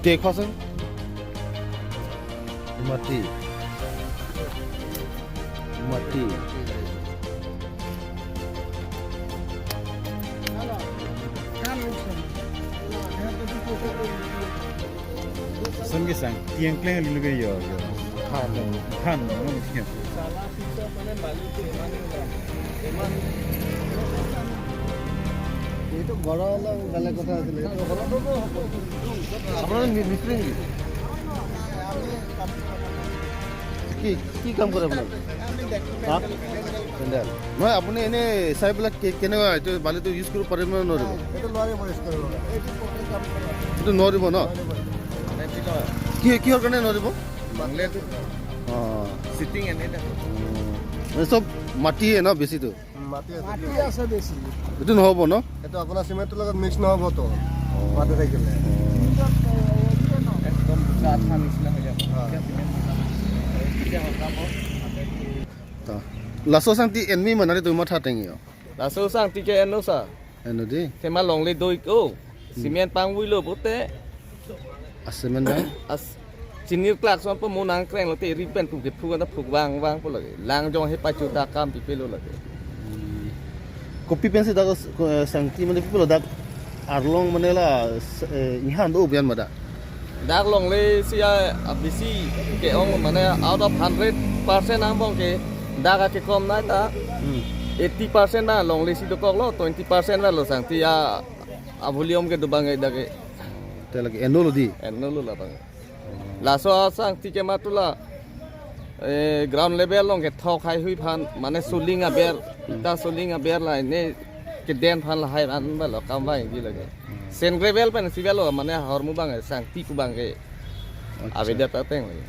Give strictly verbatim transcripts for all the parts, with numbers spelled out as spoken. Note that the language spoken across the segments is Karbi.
Te khosen. Mati. Mati. Sangke sang, tiang kleng lilo ke yo, yo. Than. Than, no, tiang. এইটো ঘৰৰ অলপ বেলেগ কথা আছিলে। এইটো ঘৰতো হ'ব। আপোনাৰ মি-, মিস্ত্ৰী নেকি? কি, কি কাম কৰে আপুনি? হা? পেণ্ডেল। নহয়, আপুনি এনে চাই পেলাই কে-, কেনেকুৱা এইটো বালিটো ইউজ কৰিব পাৰিব নে নোৱাৰিব? এইটো নোৱাৰিব ইউজ কৰিব। এইটো প্ৰব্লেম কাম কৰে। এইটো নোৱাৰিব ন? নোৱাৰিব। কি, কিহৰ কাৰণে নোৱাৰিব? বাংলাদেশ। অ। চিটিং এনে থাকে। অ। মানে চব মাটিয়ে ন বেছিটো? উম, মাটি আছে। মাটি আছে বেছি। এইটো নহ'ব ন? এইটো আপোনাৰ চিমেণ্টৰ লগত মিক্স নহ'ব তো। অ। মাটি থাকিলে। একদম বোকা আঠা নিচিনা হৈ যাব। হয়। এতিয়া চিমেণ্ট বোকা। এতিয়া সজাব। তো, laso asangti enmi ma nelitum matha ateng yo. Laso asangti ke eno sa. Eno dei. Tema longle do-ik o. Hmm. Cement pangvoi lo pote. A cement dang? As, chinir klak son po mo nangkreng lote ri pen phuk ke phuk anta phuk vang vang po lake. Lang jong he pachu ta kam pipe lo lake. Hmm. Kopi pensi dak, eh, asangti mane pipe lo dak arlong mane la, eh, inghan do bian ma dak. Dak longle si a, a bisi ke-ong mane out of hundred percent angbong ke dak akekom nai ta. Hmm. Eighty percent na longle si dokok lo, twenty percent na laso asangti a, a volume kedo abang ke dak ke. Te lake eno lo dei. Eno lo labang. Laso asangti ke matula, eh, ground level along kethok haihui aphan, mane soling aber, ita soling aber la ne keden aphan lahai aphan ba lo kam vangji lake. Sand gravel pen si ba lo, mane ahormu abang, asangti pu abang ke. Acha. Avedet ateng lake.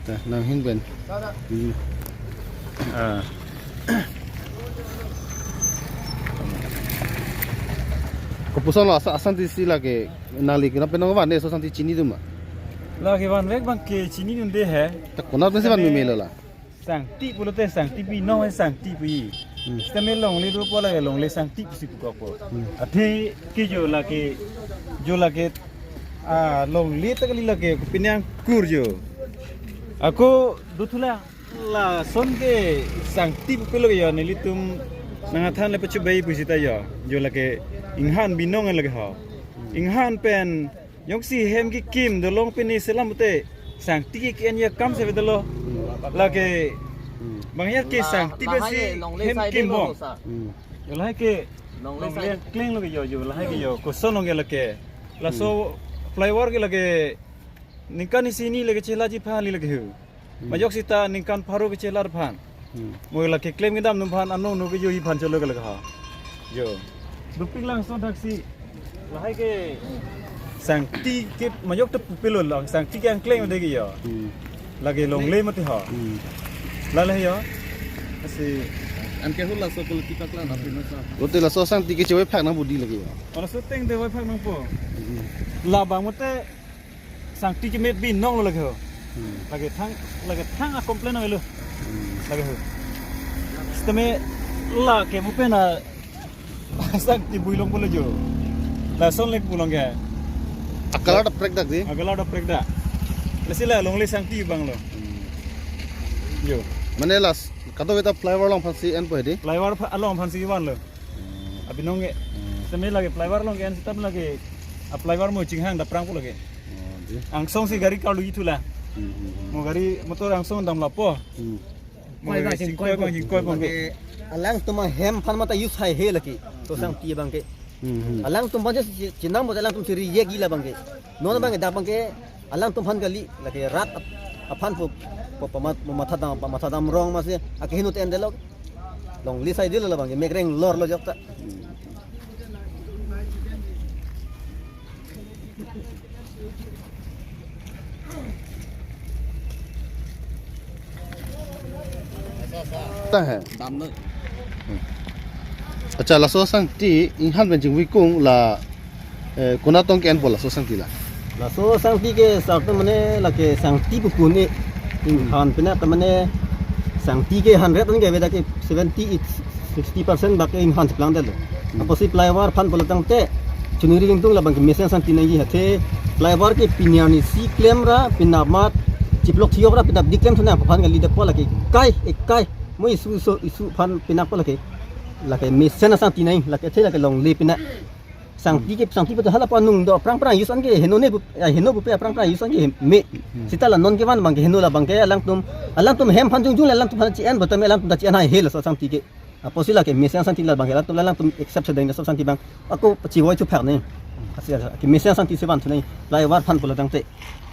Ta, nang hin pen. Hmm. Ah. Kopuson lo asa-, asangti si lake nangli kena penang van de laso asangti chinidun ma? Lake vanvek abang ke chinidunde he. Ta konat pensi van meme lo la? Asangti pulote asangti pi, non asangti pi. Hmm. Sitame longle do po lake longle asangti pusi pukok po. Hmm. Athe ke jo lake, jo lake, ah, longle ta kali lake, kopi nangkur jo. Ako dothu la, lason ke asangti pupe lo ke yo, nelitum nangkethan le pachu bai pusi ta yo. Jo lake inghan binong lake ho. Inghan pen jongsi hem kekim dolong pini selam te asangti ke ke-en ya kam se vedelo. Hmm. Lake, hmm, bang ya ke la-, asangti lahai besi ke longle hem side kim lo bong sa. Hmm. Yo lahai ke longle longle side. Kleng lo ke yo, yo lahai ke yo. Koson longle lake. Laso, hmm, flyover ke lake ningkan isi hini lake chelaji aphan li lake hu. Hmm. Majok sita ningkan pharo ke chelar aphan. Hmm. Mo lake klem kedam atum aphan ano no ke joji aphan cholo ke lake ha. Jo. Dopik langson thaksi. Lahai ke asangti ke majok ta pupe lo lang, asangti ke angkleng de ke yo. Hmm. Lake longle mati ha. Hmm. Lale yo. Asi. Anke hula so politika klan apin sa. Lote laso asangti ke chewai phak nang budi lake yo. Laso ateng de wai phak nangpo. Hmm. Labang mate asangti kemet binong lo lake ho. Hmm. Lake thang, lake thang a complain lo. Hmm. Lake ho. Sitame lake mo pen asangti bui long pulo jo. Lason le pu long ke. Akala ta prek dak dei. Akala ta prek dak. Lasi la longle asangti abang lo. Hmm. Jo. Mane last kadokave ta flyover along aphansi enpo he dei. Flyover pha-, along aphansi van lo. Hmm. Abinong ke. Hmm. Sitame lake flyover along ke en sitame lake a flyover mo chinghang daprang po lake. Oh, dei. Angsong si gari karlu ithu la. Hmm, hmm, hmm. Mo gari motor angsong dam lapo. Hmm. Mo koi gari bang, sing koi koi bang, bang, sing koi bang. Lake alangtum ahem aphan mata use hai he lake. To, hmm, asangti abang ke. Hmm, hmm. Alangtum aphan si chi-, chinam bo alangtum si reject ila abang ke. Non, hmm, abang ke dak abang ke alangtum aphan kali lake rat ap-, aphan pu, pu, pamat-, pamatha dam, pamatha dam rong masi akehinu te endelo. Longle asai dilo labang ke mekreng lor lo jok ta. Ta he. Dam lo. Acha, laso asangti inghan pen chingvai kung la, eh, konat tong ke-enpo laso asangti la? Laso asangti ke sarto mane lake asangti pu kune. Inghan pen ta mane asangti ke hundred an ke avedet ke seventy, sixty percent bak ke inghan cheplang det lo. Hmm. Apotsi flyover aphan pulo tangte Choningri ingtung, labang ke mesen asangti nangji athe, flyover ke pini arnisi klem ra, penap mat chiplok thiyok ra, penap di klem thunang aphan kali, dapo lake kai, ekai, mo isu isu isu aphan penap ko lake, lake mesen asangti nang, lake athe lake longle penap. Sangti ke, sangti pu ta hala pa nung do aphrang phrang use an ke heno ne bu, eh, heno bupe aphrang phrang use an ke me. Hmm. Seta la non kevan abang ke heno, labang ke alangtum, alangtum hem aphan jongjong le alangtum aphan chi-en, botame alangtum ta chi-en hai he laso asangti ke. Apotsi lake mesen asangti labang ke alangtum, alangtum accept sedeng laso asangti abang. Ako pachivoichupher ne. Asi, asi ke mesen asangti si van thu ne. Flyover aphan pulo tangte,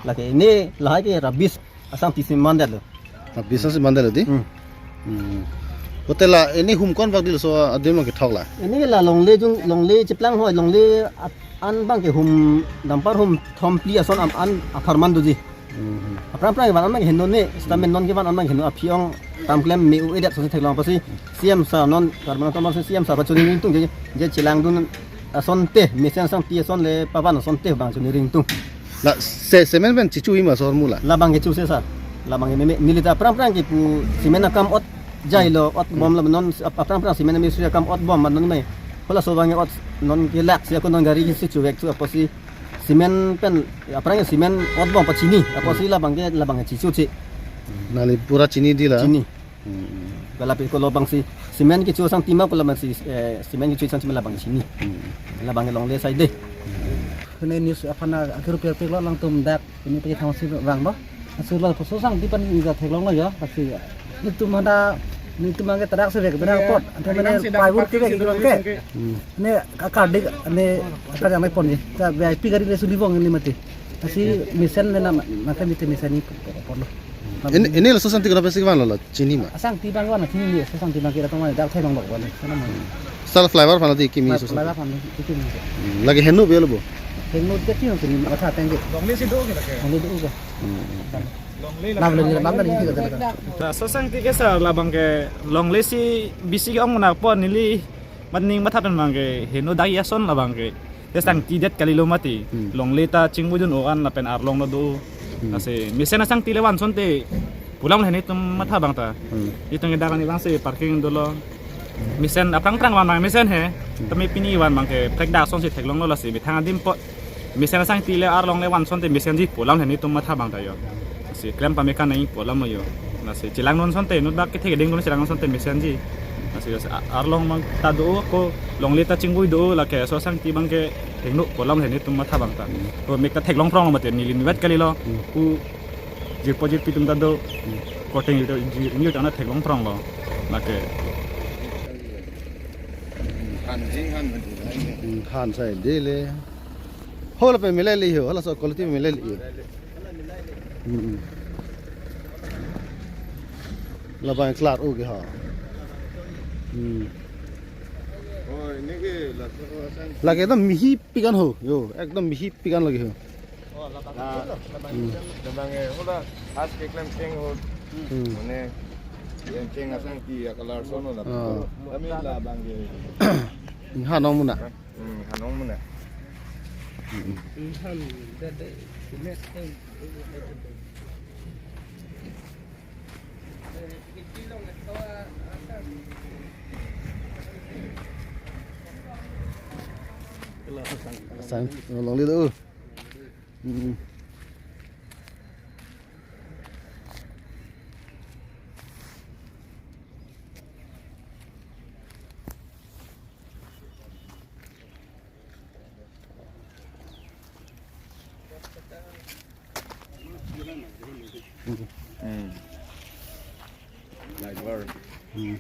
lake ne lahai ke rubbish asangti si mandetlo. Rubbish si mandetlo di? Hmm. Hmm. Hotel la, ini hum ko-an bak dilo, laso adim abang kethok la? Ini la longle jung, longle cheplang hoi, longle at-, an abang ke hum, dumper hum thom phli ason am an apharman doji. Hmm. Aphrang phrang van an abang heno ne, stamen non kevan an abang heno, aphi-ong tam klem me-u-edet ason si theklong apotsi C M sir non, Karbi Anglong Autonomous C M sir pachoningri ingtung je, je chelangdun asonte, mesen asangti ason le pavan asonte abang choningri ingtung. La se cement pen chichu ima sor mula. Labang ke chu se sir. Labang ke meme, neli ta aphrang phrang kepu cement akam ot jailo, ot bom la non ap-, aphrang phrang cement mistri akam ot bom non me. Halaso abang ke ot non ke lak si ako non gari ke si chuvek chu apotsi cement pen aphrang cement ot bom pachini. Apotsi labang ke, labang ke chichu che. Neli pura chini di la. Chini. Hmm. Galapi ko labang si cement kechu asangti ma ko labang si, eh, cement kechu asangti ma labang chini. Hmm. Labang ke longle side de. Kene news aphan akiru per pek lo, alangtum dak ini pagi thang si vanglo. Asur lo laso asangti pen inja theklonglo ya, pasti ya. Netum hada, netum abang ke tarak si vek, tarak apot. Antum mene plywood ke vek, iklo ke. Hmm. Ne akar dik, ne akar yang pon ni. Ka V I P gari le suli vong ni mati. Asi mesen le nam, maka mite mesen ni pon lo. Ini, ini laso asangti kenapa si vanlo la? Chini ma? Asangti abang van chini ni, asangti abang kira tong dak thai bang bang van. Sana ma? Sal flyover aphan di kimi laso asangti. Flyover aphan di kimi. Hmm, lake heno belo bo? Heno de kimi kimi matha tengge. Longle si do ke lake? Longle do ke. Hmm. Longle la, longle la, longle la. Laso asangti ke sir, labang ke longle si bisi ke-ong mena pon, neli mat ning matha pen abang ke heno dak ason labang ke. Te asangti det kalilo mati. Hmm. Longle ta chingvoi dun-o an lapen arlong lo do. Hmm. Lasi mesen asangti le van asonte pu alam le netum matha abang ta. Hmm. Itum ke dak ani abang si parking dolo. Mesen aphrang phrang van abang mesen he. Hmm. Tame pini van abang ke prek dak ason si theklonglo, lasi methang adim po. Mesen asangti le arlong le van asonte mesenji pu alam le netum matha abang ta yo. Si klem pame kan nai pu alam yo. Lasi chelangdun asonte, inut dak kethe kedengdun chelangdun asonte mesenji. Lasi, lasi a-, arlong abang ta do ko longle ta chingvoi do, lake laso asangti abang ke heno pu alam le netum matha abang ta. Ko mek ta theklong phrong lo mati, neli nivet kalilo. Hmm. Ko jirpo jirpi atum ta do. Hmm. Korte ingjir, ingjir ta na theklong phrong lo. Lake. Han jing han mati. Hmm, han sai de le. Ho lapen milai li ho, halaso quality milai li ho. Hmm. Labang klar oke ha. Hmm. Oh, ini ke laso asang. Lake ekdom mihi pikan ho, yo, ekdom mihi pikan lagi ho. Oh, labang. Ah. Hmm. Labang eh, hola, as ke klem cheng ho. Hmm. Mane, klem cheng asangti a color ason lo la. Ah. Kami labang ke. Inghan ong muna. Hmm, han ong muna. Hmm. Inghan, dede, simet, eh. Sang, longle do. Hmm. Hmm. Light bar. Hmm.